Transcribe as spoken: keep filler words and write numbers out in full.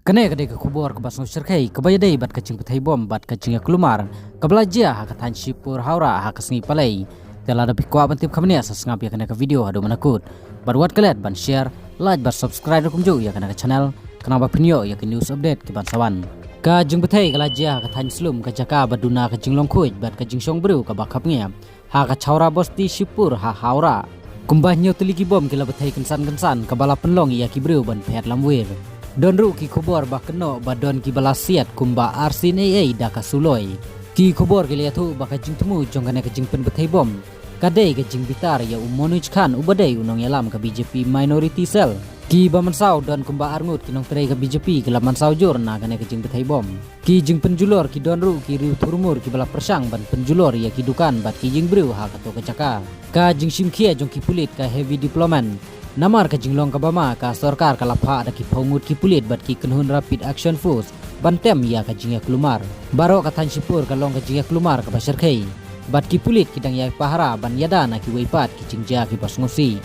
Kane ka dei ka khubor kaba sngewsyrkhei kaba ïadei bad ka jingpynthei bom bad ka jingïaklumar kaba la jia ha ka thaiñ Shibpur Howrah ha ka sngi Palei. Te lada phi kwah ban tip kham bniah sa sngap ïa kane ka video haduh mynta kut. Bad wat klet ban share, like bad subscribe ruh kumjuh ïa kane ka channel, khnang ba phin ïoh ïa ki news update kiban sa wan. Ka jingpynthei ka la jia ha ka thaiñ Slum, ka jaka ba duna ka jinglong khuid bad ka jingshong briew kaba khapngiah, ha ka Chowra Bosti Shibpur ha Howrah. Kumba hynñiew tylli ki bom ki la pynthei kynsan kynsan, kaba la pynlong ïa ki briew ban phet lamwir. Don ruh ki khubor ba kynnoh ba don kiba la siat kumba ar sien ei ei da ka suloi. Ki khubor ki la ïathuh ba ka jingthmu jong kane ka jingpynpynthei bom ka dei ka jingbitar ïa u Manoj Khan uba dei u nongïalam ka B J P Minority Cell. Kiba mynsaw don kumba arngut ki nongtrei ka B J P ki la mynsaw jur na kane ka jingpynthei bom. Ki jingpynjulor ki don ruh ki riew thurmur kiba la pyrshang ban pynjulor ïa ki dukan bad ki jingbriew ha kato ka jaka. Ka jingshim khia jong ki pulit ka heavy deployment. Namar ka jinglong kaba ma, ka sorkar ka la phah da ki phew ngut ki pulit bad ki kynhun Rapid Action Force ban tem ïa ka jingïaklumar. Baroh ka thaiñ Shibpur ka long ka jingïaklumar kaba syrkhei, bad ki pulit ki dang ïai pahara ban ïada na kiwei pat ki jingjia kiba sngewsih.